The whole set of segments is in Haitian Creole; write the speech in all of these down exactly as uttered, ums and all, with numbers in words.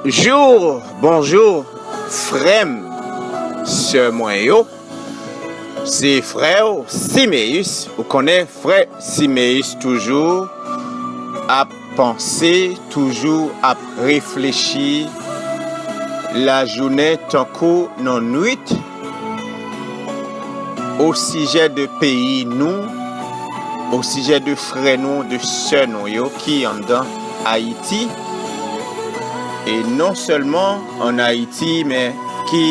Jou, bonjou, frè m, sè mwen yo. Se frè w Simeus, ou konnen frè Simeus toujou ap panse, toujou ap reflechi, lajounen tankou nan nwit, osijè de peyi nou, osijè de frè nou, de sè nou yo ki anndan Ayiti, e non sèlman ann Ayiti, men ki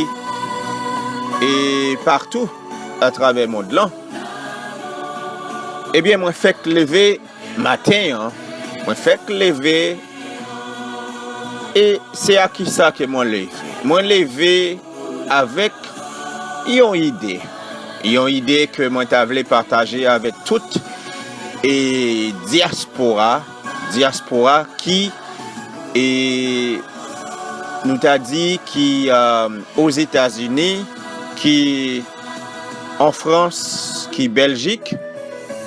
e patou atravè mond lan. Ebyen, mwen fèk leve maten an, mwen fèk leve, e se a kisa ke mwen leve? Mwen leve avèk yon ide, yon ide ke mwen ta vle pataje avèk tout e dyaspora, dyaspora ki e nou ta di ki e, Ozetazini, ki an Frans, ki Bèljik,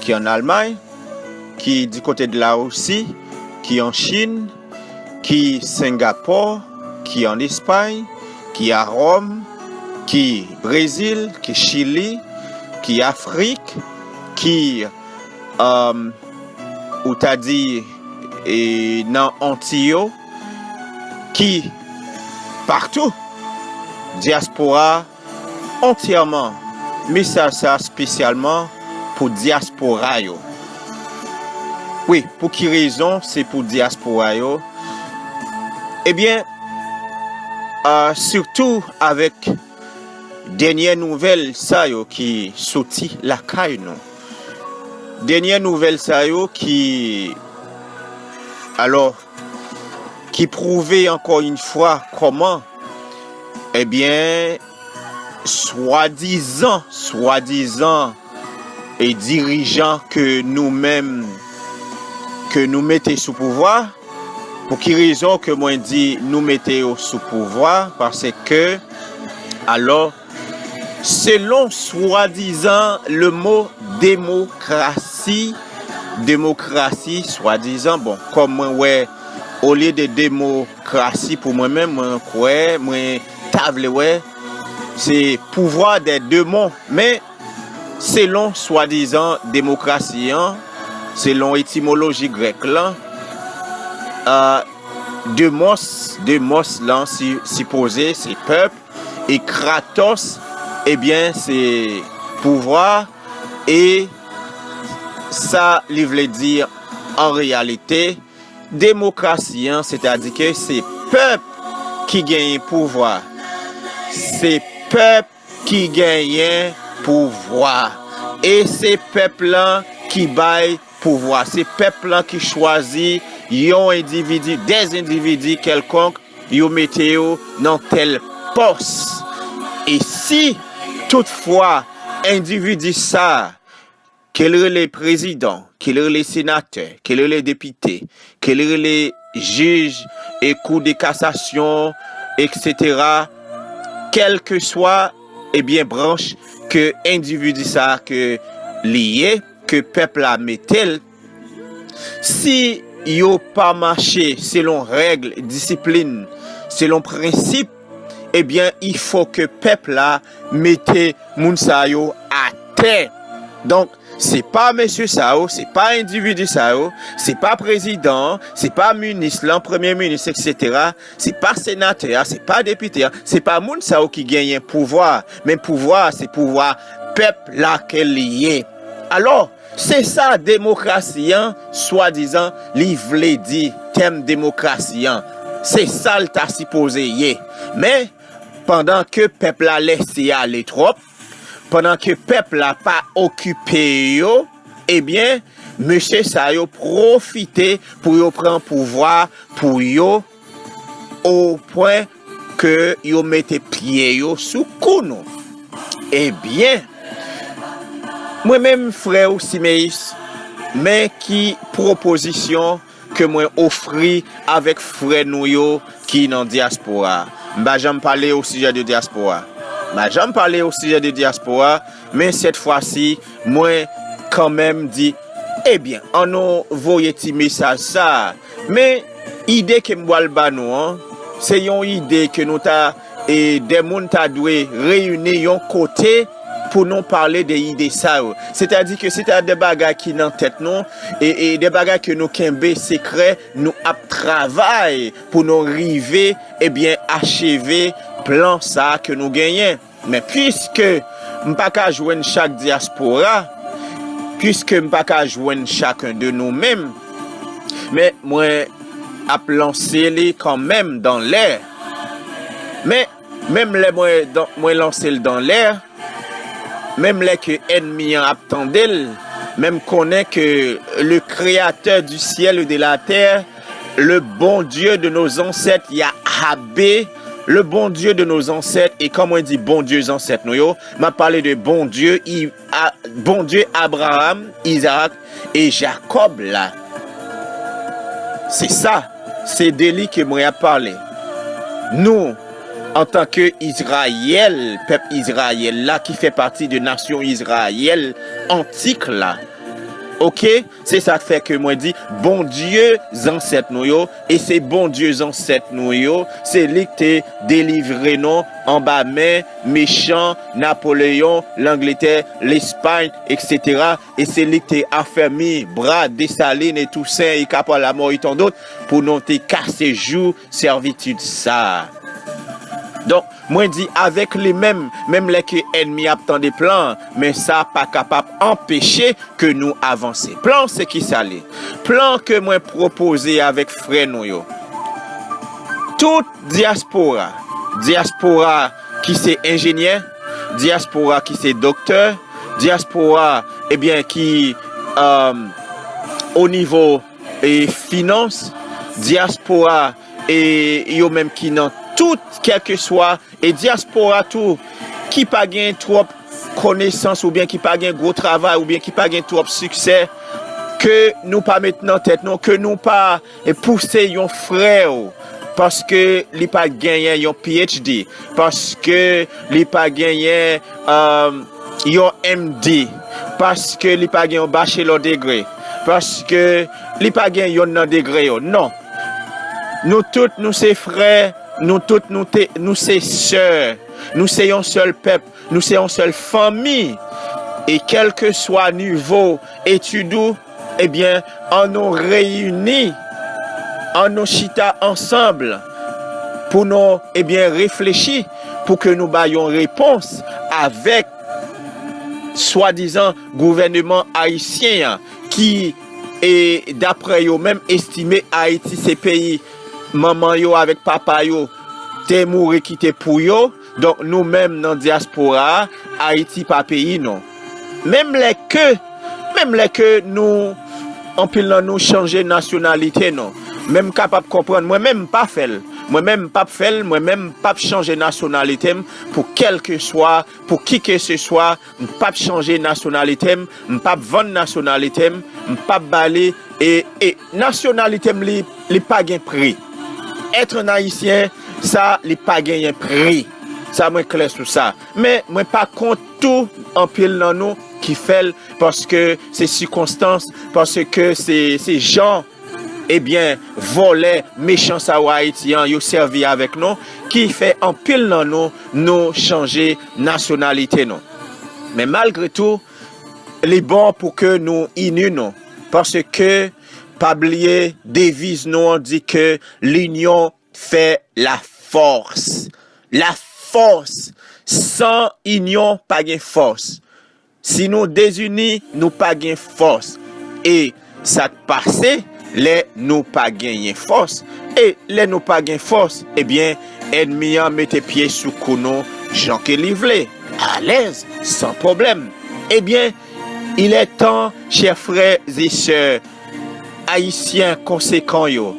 ki an Almay, ki di kote de Larisi, ki an Chin, ki Sengapò, ki an Espay, ki a Wòm, ki Brezil, ki Chili, ki Afrik, ki e, ou ta di e, nan Anti yo, ki patou, dyaspora antyèman, mesaj sa espesyalman pou dyaspora yo. Wi, pou ki rezon se pou dyaspora yo? Ebyen, e, sitou avèk dènyè nouvèl sa yo ki soti lakay nou. Dènyè nouvèl sa yo ki, alò, ki pwouve ankò yon fwa kòman, ebyen, swadizan, swadizan, e dirijan ke nou menm, ke nou mete sou pouvwa. Pou ki rezon ke mwen di nou mete yo sou pouvwa? Paske, alò, selon swadizan le mo demokrasi, demokrasi, swadizan, bon, kòm mwen wè, olye de demokrasi pou mwen menm, mwen kwè, mwen ta vle wè, se pouvwa dè demon. Men, selon swadizan demokrasi an, selon etimoloji grèk lan, e, demos, demos lan si, sipoze se pèp, e kratos, ebyen, se pouvwa, e sa li vle di an reyalite, demokrasi an, sètadi ke se pèp ki genyen pouvwa, se pèp ki genyen pouvwa, e se pèp lan ki bay pouvwa, se pèp lan ki chwazi yon endividi, dè endividi kèlkonk, yo mete yo nan tèl pòs. E si toutfwa endividi sa a, ke l rele prezidan, ke l rele senatè, ke l rele depite, ke l rele jij e kou de kasasyon, etsetera, kèlkeswa, ebyen, branch ke endividi sa a ke li ye, ke pèp la mete l, si yo pa mache selon règ, disiplin, selon prensip, ebyen, il faut que pèp la mete moun sa yo atè. Donk, se pa mesye sa yo, se pa endividi sa yo, se pa prezidan an, se pa minis lan, premye minis, etsetera, se pa senatè a, se pa depite a, se pa moun sa yo ki genyen pouvwa a, men pouvwa a, se pouvwa pèp la ke li ye. Alò, se sa demokrasi an, swadizan, li vle di, tèm demokrasi an. Se sa l ta sipoze ye. Men, pandan ke pèp la lese ale twòp, pandan ke pèp la pa okipe yo, ebyen, mesye sa yo pwofite pou yo pran pouvwa pou yo, o pwen ke yo mete pye yo sou kou nou. Ebyen, mwen menm, frè w Simeis, men ki pwopozisyon ke mwen ofri avèk frè nou yo ki nan dyaspora. M pa janm pale osijè de dyaspora. M pa janm pale osijè de dyaspora, men sèt fwa si, mwen kanmenm di, ebyen, ann nou voye ti mesaj sa a. Men, ide ke m pral ba nou an, se yon ide ke nou ta, e de moun ta dwe reyini yon kote pou nou pale de ide sa yo. Sètadi ke se ta de bagay ki nan tèt nou, e, e de bagay ke nou kenbe sekrè, nou ap travay pou nou rive, ebyen, acheve plan sa ke nou genyen. Men piske m pa ka jwenn chak dyaspora, piske m pa ka jwenn chaken de nou menm, men mwen ap lanse li kanmenm dan lè. Men, menm lè mwen, mwen lanse l dan lè, menm lè ke ènmi an ap tande l, men m konnen ke le Créateur du ciel et de la terre, le Bon Dieu de nos ancêtres, Yahweh, le Bon Dieu de nos ancêtres, e kan mwen di Bondye zansèt nou yo, m ap pale de Bondye, i, a, Bondye Abraham, Izarak e Jakòb la. Se sa, se de li ke mwen ap pale. Nou, antanke Izrayèl, pèp Izrayèl la ki fè pati de nasyon Izrayèl antik la, oke? Se sa k fè ke mwen di, Bondye zansèt nou yo, e se Bondye zansèt nou yo, se li k te delivre nou anba men mechan Napoleyon, Langletè, Lespay, etsetera. E se li k te afèmi bra Desalin e Tousen e Kapwa Lamò e tan dòt pou nou te kase jou sèvitid sa a. Donk, mwen di avèk li menm, menm lè ke ènmi ap tande plan, men sa pa kapab anpeche ke nou avanse. Plan se ki sa li? Plan ke mwen pwopoze avèk frè nou yo. Tout dyaspora, dyaspora ki se enjenyè, dyaspora ki se doktè, dyaspora, ebyen, ki, um, o nivo, e, finans, dyaspora, e, yo menm ki nan tout, kèlkeswa, e dyaspora tou, ki pa gen twòp konesans oubyen ki pa gen gwo travay oubyen ki pa gen twòp siksè, ke nou pa met nan tèt nou, ke nou pa, e, pouse yon frè w, paske li pa genyen yon P H D, paske li pa genyen, um, yon M D, paske li pa gen yon bachelor degree, paske li pa gen yonn nan degre yo. Non. Nou tout, nou se frè, nou tout, nou te, nou se sè, nou se yon sèl pèp, nou se yon sèl fanmi. E kèlkeswa nivo etid ou, ebyen, ann nou reyini, ann nou chita ansanm pou nou, ebyen, reflechi, pou ke nou bay yon repons avèk swadizan gouvèneman ayisyen an ki, e, daprè yo menm, estime Ayiti se peyi manman yo avèk papa yo te mouri kite pou yo. Donk, nou menm nan dyaspora a, Ayiti pa peyi nou. Menm lè ke, menm lè ke nou, anpil nan nou chanje nasyonalite nou. Men m kapab konprann, mwen menm m pa fè l. Mwen menm m p ap fè l, mwen menm m p ap chanje nasyonalite m pou kèlkeswa, pou kikeseswa, m p ap chanje nasyonalite m, m p ap vann nasyonalite m, m p ap ba li, e, e nasyonalite m li, li pa gen pri. Être un Haïtien, sa, li pa genyen pri. Sa mwen klè sou sa. Men mwen pa kont tou anpil nan nou ki fè l paske se sikonstans, paske se, se jan, ebyen, vòlè, mechan sa yo Ayiti an, yo sèvi avèk nou, ki fè anpil nan nou, nou chanje nasyonalite nou. Men malgre tou, li bon pou ke nou ini nou, paske pa bliye deviz nou an di ke l'union fait la force. La force. San inyon, pa gen fòs. Si nou dezini, nou pa gen fòs. E sa k pase lè nou pa genyen fòs? E lè nou pa gen fòs, ebyen, ènmi an mete pye sou kou nou jan ke li vle, alèz, san pwoblèm. Ebyen, il est temps, chers frères et sœurs, Ayisyen konsekan yo,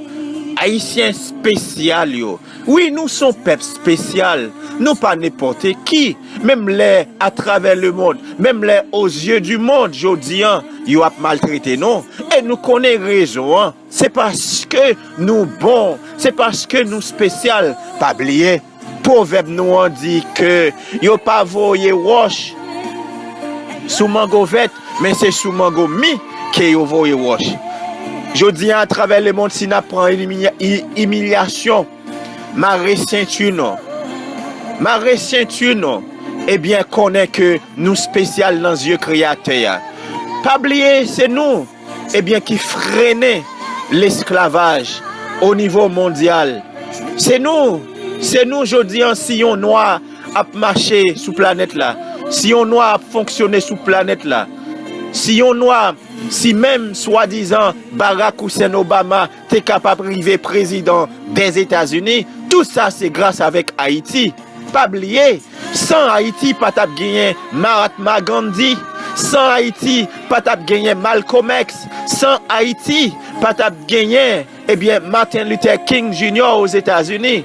Ayisyen espesyal yo. Wi, nou se yon pèp espesyal. Nou pa nenpòt ki. Menm lè atravè lemonn, menm lè aux yeux du monde, jodi an, yo ap maltrete nou. E nou konnen rezon an. Se paske nou bon, se paske nou espesyal. Pa bliye, pwovèb nou an di ke yo pa voye wòch sou mango vèt, men se sou mango mi ke yo voye wòch. Jodi an, atravè lemonn, si n ap pran imilya-, i-, imilyasyon, mare senti nou. Mare senti nou. Ebyen, konnen ke nou espesyal nan zye Kreyatè a. Pa bliye, se nou, ebyen, ki frennen lesklavaj o nivo mondyal. Se nou, se nou jodi an, si yon nwa ap mache sou planèt la, si yon nwa ap fonksyone sou planèt la, si yon nwa, si menm swadizan Barack Hussein Obama te kapab rive prezidan dèzetazini, tout sa se gras avèk Ayiti. Pa bliye, san Ayiti pa t ap genyen Mahatma Gandhi, san Ayiti pa t ap genyen Malcolm X, san Ayiti pa t ap genyen, ebyen, Martin Luther King Junior Ozetazini,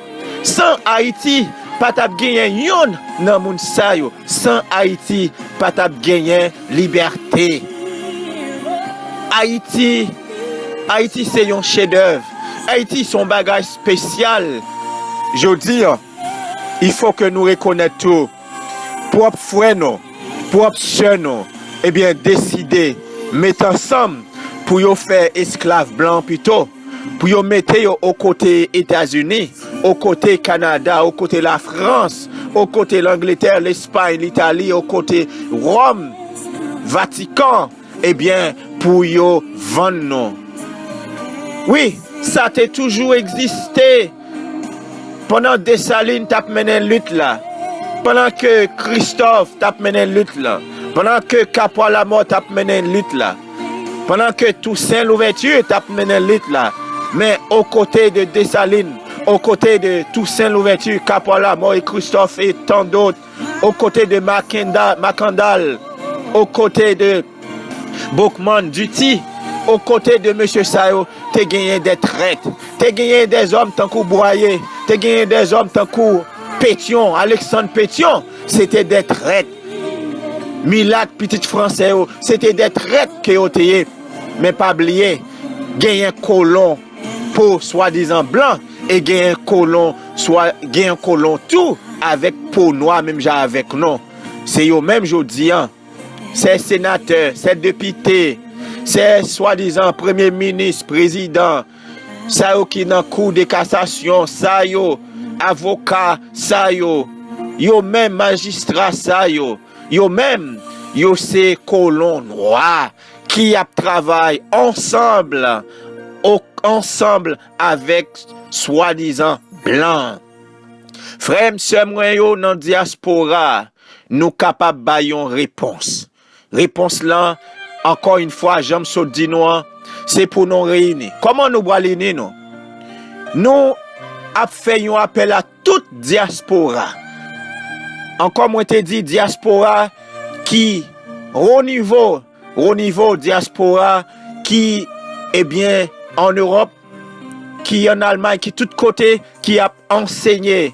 san Ayiti pa t ap genyen youn nan moun sa yo, san Ayiti pa t ap genyen libète. Ayiti, Ayiti se yon chedèv. Ayiti se yon bagay espesyal. Jodi an, il faut que nou rekonèt tou, pwòp frè nou, pwòp sè nou, ebyen, deside met ansanm pou yo fè esklav blan pito, pou yo mete yo o kote Etazini, o kote Kanada, o kote Lafrans, o kote Langletè, Lespay, Litali, o kote Wòm, Vatikan, ebyen, pou yo vann nou. Wi, sa te toujou egziste. Pandan Desalin t ap mennen lit la, pandan ke Kristòf t ap mennen lit la, pandan ke Kapwa Lamò t ap mennen lit la, pandan ke Tousen Louvèti t ap mennen lit la, men o kote de Desalin, o kote de Tousen Louvèti, Kapwa Lamò e Kristòf e tan dòt, o kote de Makenda-, Makandal, o kote de Boukman, Duty, o kote de mesye sa yo, te genyen de trèt. Te genyen de zòm tankou Bwaye, te genyen de zòm tankou Petyon, Aleksann Petyon, se te de trèt. Milat, pitit franse yo, se te de trèt ke yo te ye. Men pa bliye, genyen kolon po swadizan blan e genyen kolon, swa, genyen kolon tou avèk po nwa menm jan avèk nou. Se yo menm jodi an. Se senatè, se depite, se swadizan premye minis, prezidan, sa yo ki nan kou de kasasyon, sa yo, avoka, sa yo, yo menm majistra, sa yo, yo menm, yo se kolon nwa ki ap travay ansanm, o-, ansanm avèk swadizan blan. Frè m, sè mwen yo nan dyaspora, nou kapab bay yon repons. Repons lan, ankò yon fwa, jan m sot di nou an, se pou nou reyini. Kòman nou pral ini nou? Nou ap fè yon apèl a tout dyaspora. Ankò mwen te di dyaspora ki o nivo, o nivo dyaspora ki, ebyen, an Ewòp, ki an Almay, ki tout kote, ki ap ansenye.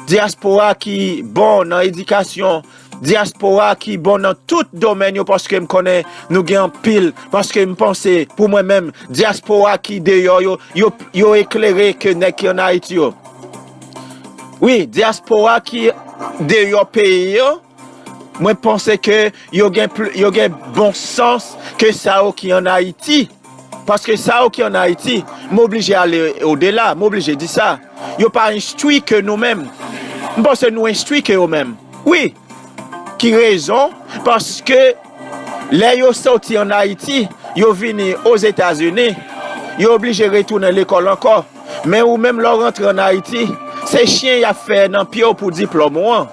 Dyaspora ki bon nan edikasyon, dyaspora ki bon nan tout domèn yo, paske m konnen nou gen anpil, paske m panse, pou mwen menm, dyaspora ki deyò yo, yo, yo eklere ke nèg ki an Ayiti yo. Wi, dyaspora ki deyò peyi yo, mwen panse ke yo gen pli, yo gen bon sans ke sa yo ki an Ayiti. Paske sa yo ki an Ayiti, m oblije ale odela, m oblije di sa. Yo pa enstwi ke nou menm. M panse nou enstwi ke yo menm. Wi. Ki rezon? Paske lè yo soti an Ayiti, yo vini Ozetazini, yo oblije retounen lekòl ankò. Men ou menm, lè w rantre an Ayiti, se chen y ap fè nan pye w pou diplòm ou an.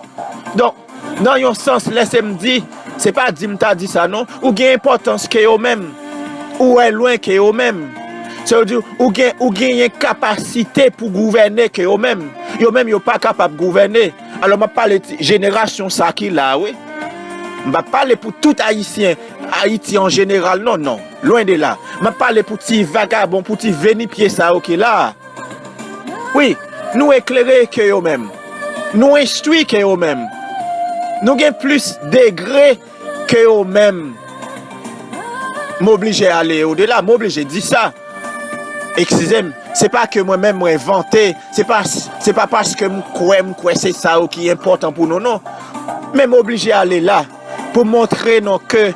Donk, nan yon sans, lè se m di, se pa di m ta di sa non, ou gen enpòtans ke yo menm, ou wè lwen ke yo menm. Se yo di, ou gen, ou genyen kapasite pou gouvène ke yo menm. Yo menm, yo pa kapab gouvène. Alò, m ap pale ti, jenerasyon sa ki la, wi. M p ap pale pou tout Ayisyen, Ayiti an jeneral, non, non. Lwen de la. M ap pale pou ti vagabon, pou ti venipye sa yo ki la. Wi, nou eklere ke yo menm. Nou enstwi ke yo menm. Nou gen plis degre ke yo menm. M oblije ale odela, m oblije di sa. Eskize m, se pa ke mwen menm mwen envante, se pa, se pa paske m kwè, m kwè se sa yo ki enpòtan pou nou, non. Men m oblije ale la pou montre nou ke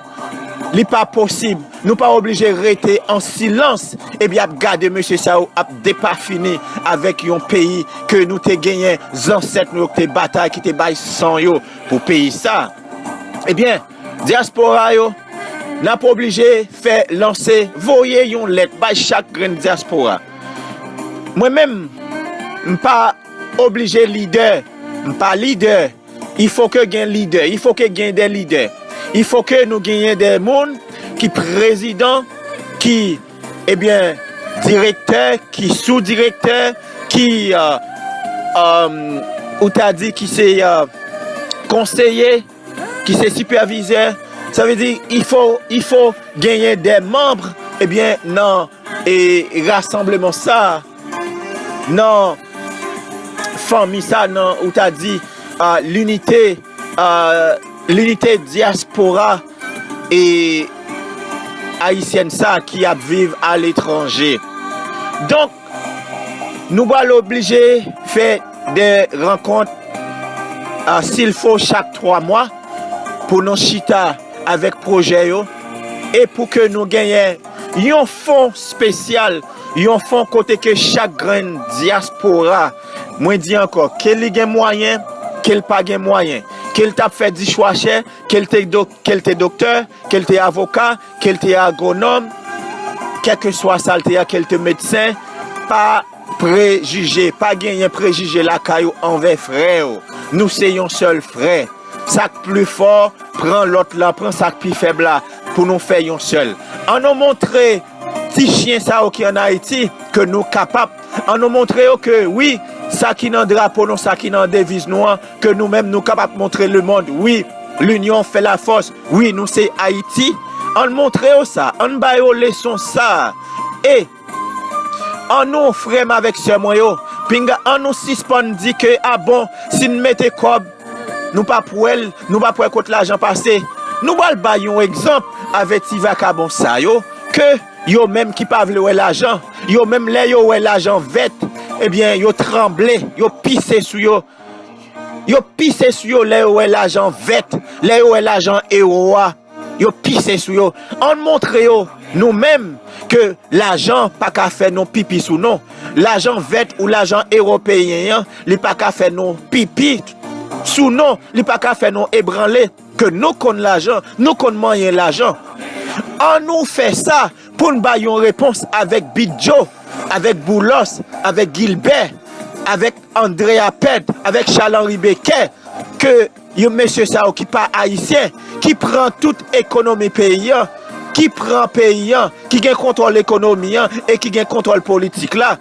Li pa posib. Nou pa oblije rete an silans epi ap gade mesye sa yo ap depafini avèk yon peyi ke nou te genyen zansèt nou yo ki te batay, ki te bay san yo pou peyi sa. Ebyen, dyaspora yo, n ap oblije fè lanse, voye yon lèt bay chak grenn dyaspora. Mwen menm, m pa oblije lidè, m pa lidè. Il faut que gen lidè, il faut que gen de lidè. Il faut que nou genyen de moun ki prezidan, ki, ebyen, direktè, ki sou direktè, ki, euh, euh, ou ta di ki se, euh, konseye, ki se sipèvizè. Sa vle di, il faut, il faut genyen de manm, ebyen, nan, e, rasanbleman sa, nan fanmi sa, nan, ou ta di, ah, linite, ah, linite dyaspora e ayisyèn sa ki ap viv aletranje. Donk, nou pral oblije fè de rankont, ah, s'il faut, chak twa mwa pou nou chita avèk pwojè yo e pou ke nou genyen yon fon espesyal, yon fon kote ke chak grenn dyaspora, mwen di ankò, ke li gen mwayen, ke l pa gen mwayen, ke l t ap fè dichwachè, ke l te dok-, ke l te doktè, ke l te avoka, ke l te agwonòm, kèlkeswa sa l te ye, ke l te medsen, pa prejije, pa genyen prejije lakay ou anvè frè w. Nou se yon sèl frè. Sa k pli fò, pran lòt la, pran sa k pi fèb la, pou nou fè yon sèl. Ann nou montre ti chen sa yo ki ann Ayiti ke nou kapab. Ann nou montre yo ke, wi, sa ki nan drapo nou, sa ki nan deviz nou an, ke nou menm nou kapab montre lemonn, wi, l'union fait la force, wi, nou se Ayiti. Ann montre yo sa, ann ba yo leson sa. E ann nou, frè m avèk sè mwen yo, pinga, ann nou sispann di ke, a bon, si n mete kòb, nou p ap wè l, nou p ap wè kot lajan pase. Nou pral bay yon egzanp avèk ti vakabon sa yo, ke yo menm ki pa vle wè lajan, yo menm lè yo wè lajan vèt, ebyen, yo tranble, yo pise sou yo. Yo pise sou yo lè yo wè lajan vèt, lè yo wè lajan ewo a, yo pise sou yo. Ann montre yo, nou menm, ke lajan pa ka fè nou pipi sou nou. Lajan vèt ou lajan ewopeyen an, li pa ka fè nou pipi sou nou, li pa ka fè nou ebranle, ke nou konn lajan, nou konn manyen lajan. Ann nou fè sa pou n bay yon repons avèk Bidjo, avèk Boulòs, avèk Gilbè, avèk André Apèd, avèk Charles Henri Becker, ke yon mesye sa yo ki pa ayisyen, ki pran tout ekonomi peyi an, ki pran peyi an, ki gen kontwòl ekonomi an e ki gen kontwòl politik la,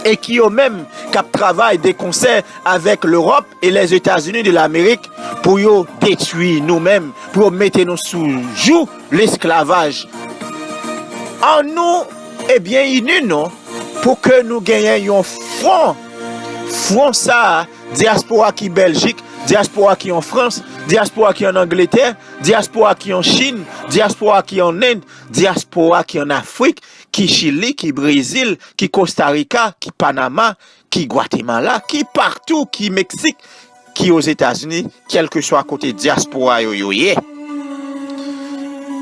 e ki yo menm k ap travay de konsè avèk Lewòp e Lèzetazini de Lamerik pou yo detwi nou menm, pou yo mete nou sou jou lesklavaj. Ann nou, ebyen, ini nou pou ke nou genyen yon fwon. Fwon sa a, dyaspora ki Bèljik, dyaspora ki an Frans, dyaspora ki an Angletè, dyaspora ki an Chin, dyaspora ki an End, dyaspora ki an Afrik, ki Chili, ki Brezil, ki Kosta Rika, ki Panama, ki Gwatemala, ki patou, ki Meksik, ki Ozetazini, kèlkeswa kote dyaspora yo, yo ye.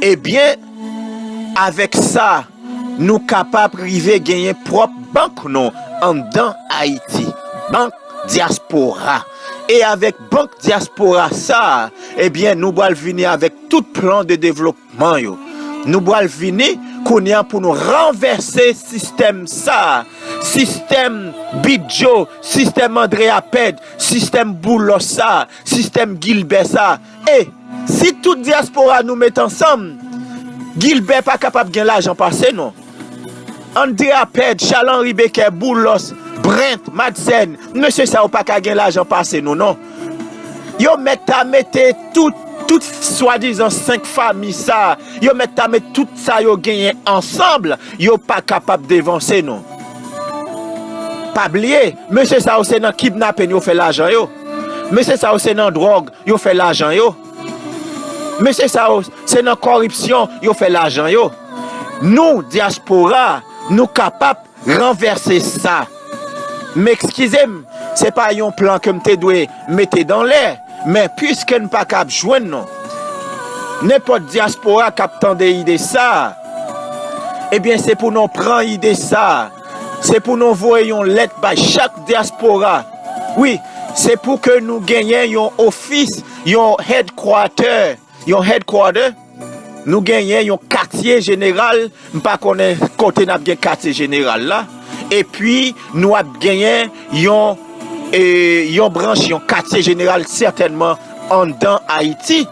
Ebyen, avèk sa, nou kapab rive genyen pwòp bank nou anndan Ayiti, bank dyaspora. E avèk bank dyaspora sa a, ebyen, nou pral vini avèk tout plan de développement yo. Nou pral vini kounye a pou nou ranvèse sistèm sa a, sistèm Bidjo, sistèm André Apèd, sistèm Boulòs sa a, sistèm Gilbè sa a. E si tout dyaspora nou met ansanm, Gilbè pa kapab gen lajan pase nou. André Apèd, Charles Henri Becker, Boulòs, Brent, Madsen, mesye sa yo pa ka gen lajan pase nou non. Yo mèt ta mete tout, tout swadizan senk fami sa, yo mèt ta met tout sa yo genyen ansanm, yo pa kapab devanse nou. Pa bliye, mesye sa yo se nan kidnapping yo fè lajan yo. Mesye sa yo se nan dwòg yo fè lajan yo. Mesye sa yo se nan kòripsyon yo fè lajan yo. Nou, dyaspora, nou kapab ranvèse sa. M ekskize m, se pa yon plan ke m te dwe mete dan lè, men piske n pa kab jwenn non. Nenpòt dyaspora k ap tande ide sa a, ebyen, se pou nou pran ide sa a. Se pou nou voye yon lèt bay chak dyaspora. Wi, se pou ke nou genyen yon ofis, yon headquarter, yon headquarter, nou genyen yon katye jeneral, m pa konnen kote n ap gen katye jeneral la, epi nou ap genyen yon, e, yon branch, yon katye jeneral sètènman anndan Ayiti.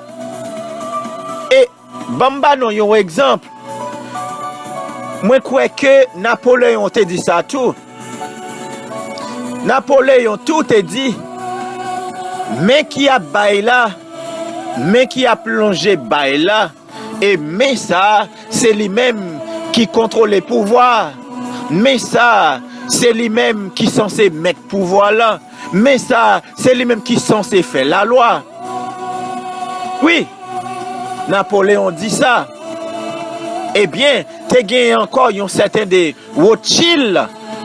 E ban m ba nou yon egzanp. Mwen kwè ke Napoleyon te di sa tou. Napoleyon tou te di, men ki ap bay la, men ki ap lonje bay la, e men sa a, se li menm ki kontwole pouvwa a. Men sa a, se li menm ki sanse mèt pouvwa la. Men sa a, se li menm ki sanse fè lalwa. Wi, Napoleyon di sa. Ebyen, te genyen ankò yon sèten de Rothschild,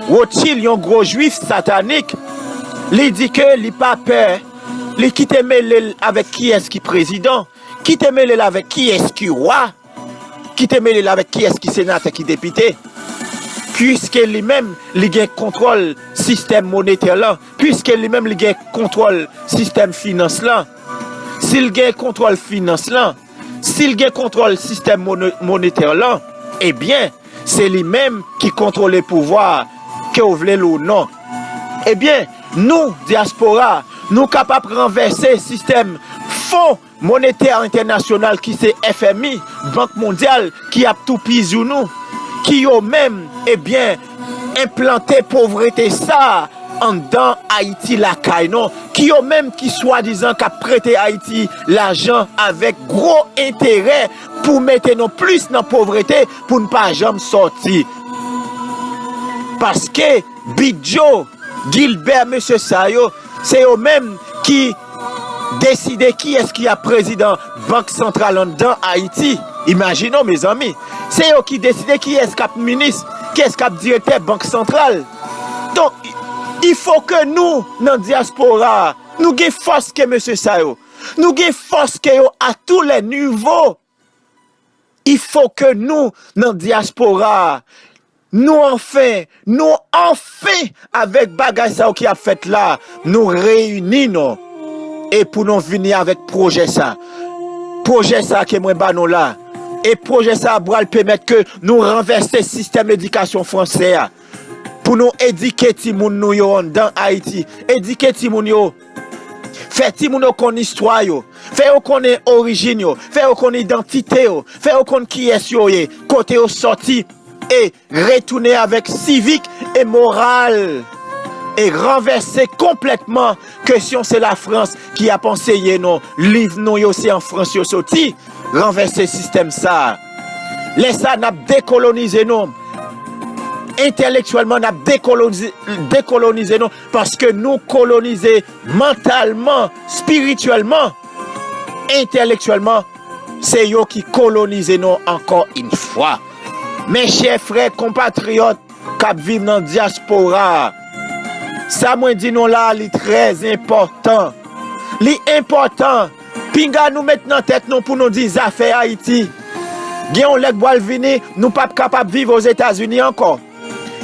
Rothschild, yon gwo jwif satanik, li di ke li pa pè, li kite mele l avèk kiyès ki prezidan, kite mele l avèk kiyès ki wa, kite mele l avèk kiyès ki senatè, ki depite, piske li menm, li gen kontwòl sistèm monetè lan, piske li menm, li gen kontwòl sistèm finans lan. Si l gen kontwòl finans lan, si l gen kontwòl sistèm mone-, monetè lan, ebyen, se li menm ki kontwole pouvwa a, ke w vle l ou non. Ebyen, nou, dyaspora, nou kapab ranvèse sistèm Fon Monetè Entènasyonal ki se F M I, Bank Mondyal, ki ap toupizi nou, ki yo menm, ebyen, enplante povrete sa a anndan Ayiti lakay nou, ki yo menm ki swadizan k ap prete Ayiti lajan avèk gwo enterè pou mete nou plis nan povrete pou n pa janm sòti. Paske Bidjo, Gilbert, mesye sa yo, se yo menm ki deside kiyès ki ap prezidan Bank Santral anndan Ayiti. Imajine w, mezanmi. Se yo ki deside kiyès k ap minis, kiyès k ap direktè Bank Santral. Donk, i, il faut que nou, nan dyaspora a, nou gen fòs ke mesye sa yo. Nou gen fòs ke yo à tous les niveaux. Il faut que nou, nan dyaspora a, nou anfen, nou anfen, avèk bagay sa yo ki ap fèt la, nou reyini nou. E pou nou vini avèk pwojè sa. Pwojè sa ke mwen ba nou la. E pwojè sa pral pèmèt ke nou ranvèse sistèm edikasyon fransè a. Pou nou edike timoun nou yo anndan Ayiti. Edike timoun yo. Fè timoun yo konn istwa yo. Fè yo konnen orijin yo. Fè yo konn idantite yo. Fè yo konn kiyès yo ye. Kote yo sòti. E retounen avèk sivik e moral. E ranvèse konplètman kesyon se Lafrans ki ap anseye nou. Liv nou yo se an Frans yo soti. Ranvèse sistèm sa a. Lè sa a, n ap dekolonize nou. Entèlektyèlman, n ap dekolonize, dekolonize nou. Paske nou kolonize mantalman, espirityèlman, entèlektyèlman. Se yo ki kolonize nou ankò yon fwa. Mes chers frères compatriotes, k ap viv nan dyaspora a. Sa mwen di nou la a, li trè enpòtan. Li enpòtan. Pinga nou met nan tèt nou pou nou di zafè Ayiti. Gen yon lè k pral vini, nou p ap kapab viv Ozetazini ankò.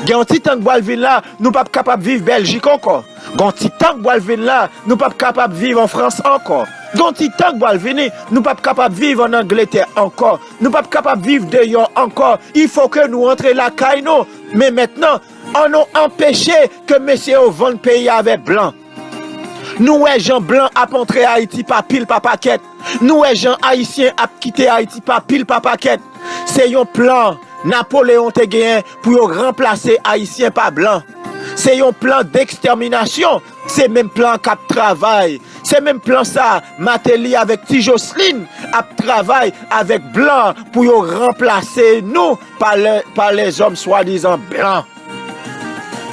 Gen yon ti tan k pral vin la, nou p ap kapab viv Bèljik ankò. Gen yon ti tan k pral vin la, nou p ap kapab viv an Frans ankò. Gen yon ti tan k pral vini, nou p ap kapab viv an Angletè ankò. Nou p ap kapab viv deyò ankò. Il faut que nou rantre lakay nou. Men mentnan, annou anpeche ke mesye yo vann peyi a avèk blan. Nou wè jan blan ap antre Ayiti pa pil pa pakèt. Nou wè jan Ayisyen ap kite Ayiti pa pil pa pakèt. Se yon plan Napoleyon te genyen pou yo ranplase Ayisyen pa blan. Se yon plan dekstèminasyon. Se menm plan k ap travay. Se menm plan sa Martelly avèk Ti Jocelyn ap travay avèk blan pou yo ranplase nou pa lè, pa lèzòm swadizan blan.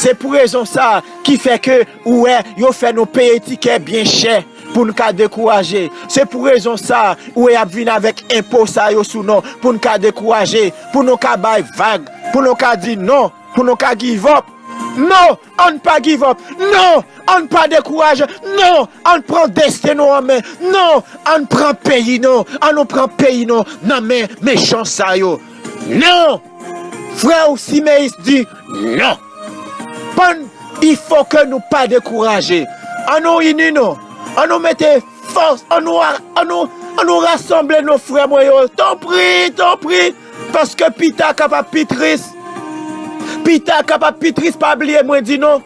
Se pou rezon sa ki fè ke ou wè yo fè nou peye tikè byen chè pou n ka dekouraje. Se pou rezon sa ou wè y ap vin avèk enpo sa yo sou nou pou n ka dekouraje, pou nou ka bay vag, pou nou ka di non, pou nou ka give up. Non, ann pa give up. Non, ann pa dekouraje. Non, ann pran desten nou an men. Non, ann pran peyi nou. Ann nou pran peyi nou nan men mechan sa yo. Non! Frè w Simeyis di non. Pann, il faut que nou pa dekouraje. Ann nou ini nou. Ann nou mete fòs, ann nou, ann nou, ann nou rasanble nou frè mwen yo. Tanpri, tanpri. Paske pita kapab pi tris. Pita kapab pi tris, pa bliye mwen di nou.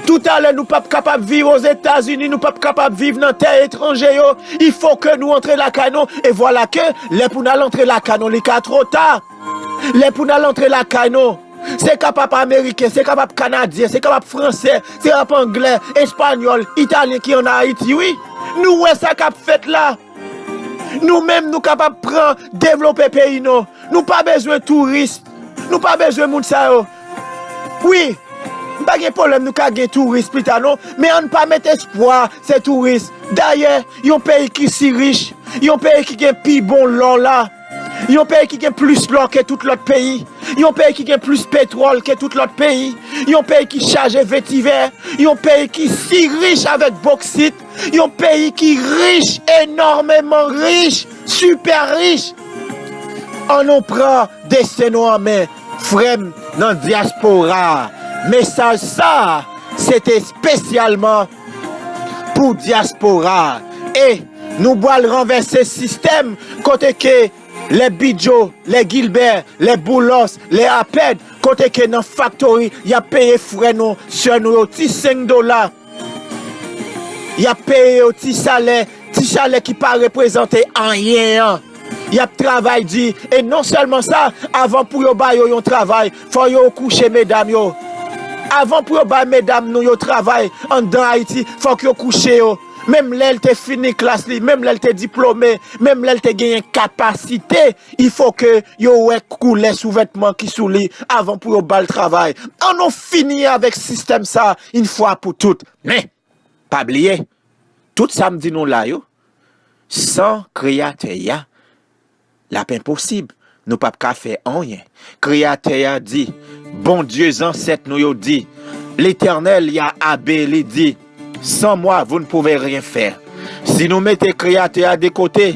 Toutalè nou p ap kapab viv Ozetazini, nou p ap kapab viv nan tè etranje yo. Il faut que nou antre lakay nou. E vwala ke lè pou n al antre lakay nou, li ka twò ta. Lè pou n al antre lakay nou, se kapab ameriken, se kapab kanadyen, se kapab fransè, se kapab anglè, espanyòl, italyen ki ann Ayiti, wi. Nou wè sa k ap fèt la. Nou menm, nou kapab pran, devlope peyi nou. Nou pa bezwen touris. Nou pa bezwen moun sa yo. Wi, m pa gen pwoblèm, nou ka gen touris pita non, men ann pa met espwa se touris. Dayè, yon peyi ki si rich, yon peyi ki gen pi bon lò la, yon peyi ki gen plis lò ke tout lòt peyi, yon peyi ki gen plis petwòl ke tout lòt peyi, yon peyi ki chaje vetivè, yon peyi ki si rich avèk boksit, yon peyi ki rich, enòmeman rich, sipè rich. Ann nou pran desten nou an men, frè m nan dyaspora a. Mesaj sa a, se te espesyalman pou dyaspora a. E nou pral ranvèse sistèm kote ke lè Bidjo, lè Gilbè, lè Boulos, lè Apèd, kote ke nan faktori, y ap peye frè nou, sè nou yo ti senk dola. Y ap peye yo ti salè, ti salè ki pa reprezante anyen an. Y ap travay di, e non sèlman sa, avan pou yo ba yo yon travay, fò yo kouche medam yo. Avan pou yo bay medam nou yo travay anndan Ayiti, fòk yo kouche yo. Menm lè l te fini klas li, menm lè l te diplome, menm lè l te genyen kapasite, il faut que yo wè koulè souvètman ki sou li avan pou yo ba l travay. Ann nou fini avèk sistèm sa yon fwa pou tout. Men, pa bliye, tout sa m di nou la yo, san Kreyatè a, l ap enposib. Nou p ap ka fè anyen. Kreyatè a di, Bondye zansèt nou yo di, Letènèl Yahweh li di, sans moi, vous ne pouvez rien faire. Si nou mete Kreyatè a de kote,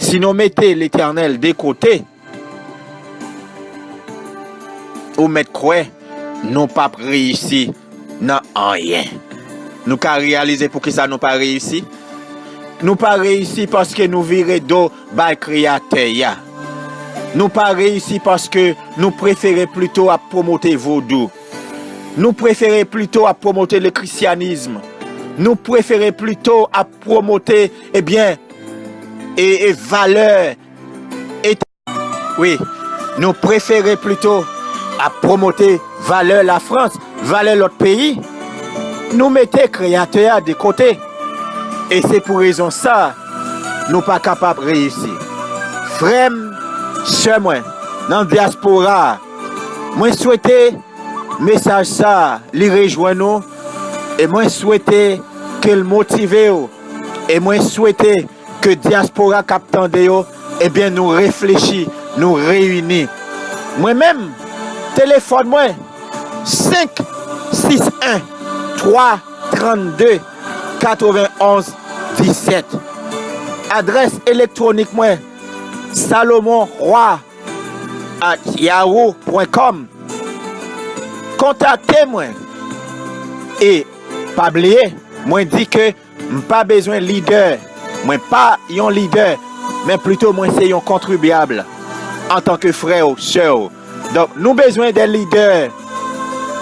si nou mete Letènèl de kote, ou mèt kwè, nou p ap reyisi nan anyen. Nou ka reyalize poukisa nou pa reyisi? Nou pa reyisi paske nou vire do bay Kreyatè a. Nou pa reyisi paske nou prefere plito ap pwomote vodou. Nou prefere plito ap pwomote le christianisme. Nou prefere plito ap pwomote, ebyen, e, e valè eta-, wi, nou prefere plito ap pwomote valè Lafrans, valè lòt peyi. Nou mete Kreyatè a de kote. E se pou rezon sa, nou pa kapab reyisi. Frè m, sè mwen, nan dyaspora a, mwen swete mesaj sa a, li rejwenn ou, e mwen swete ke l motive w, e mwen swete ke dyaspora k ap tande yo, ebyen, nou reflechi, nou reyini. Mwen menm, telefòn mwen, senk sis en twa trannde katrevenonz disèt. Adrès elektwonik mwen, Salomon Roi at yahoo pwen kòm. Kontakte mwen. E pa bliye, mwen di ke m pa bezwen lidè. Mwen pa yon lidè, men plito mwen se yon kontribyab antanke frè w, sè w. Donk, nou bezwen de lidè.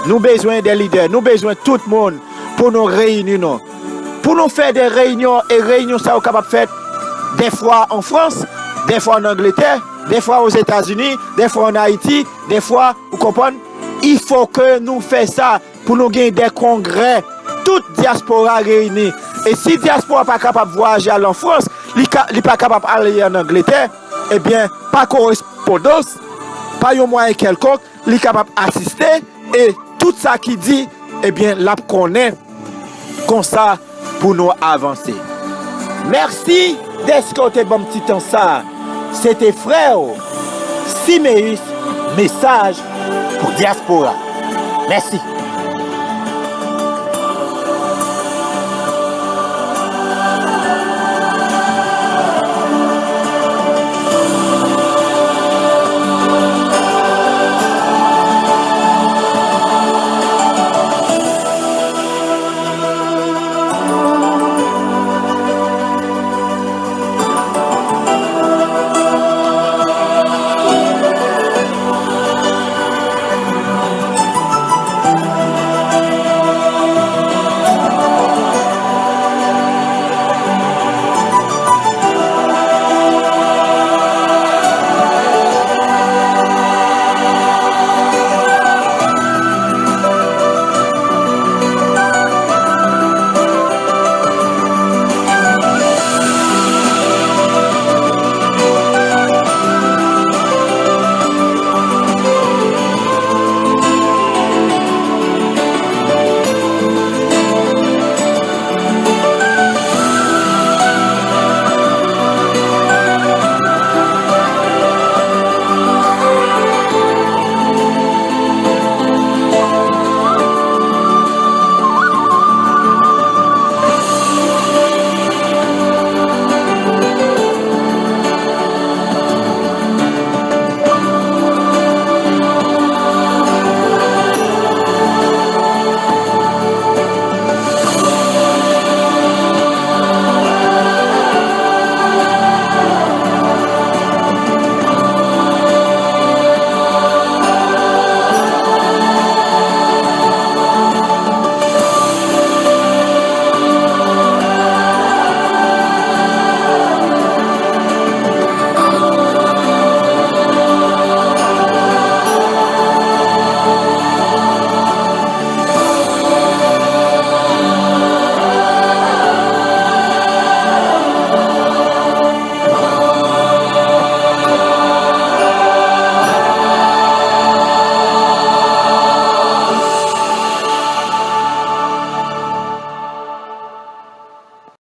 Nou bezwen de lidè. Nou bezwen tout moun pou nou reyini nou. Pou nou fè de reyinyon, e reyinyon sa yo kapab fèt dèfwa an Frans, dèfwa an Angletè, dèfwa Ozetazini, dèfwa an Ayiti, dèfwa, ou konprann? Il faut que nou fè sa pou nou gen de kongrè, tout dyaspora reyini. E si dyaspora pa kapab vwayaje al an Frans, li ka, li pa kapab ale an Angletè, ebyen, pa korespondans, pa yon mwayen kèlkonk, li kapab asiste, e tout sa ki di, ebyen, l ap konnen. Konsa, pou nou avanse. Mèsi dèske w te ban m ti tan sa a. Se te frè w, Simeyis, mesaj pou dyaspora. Mèsi.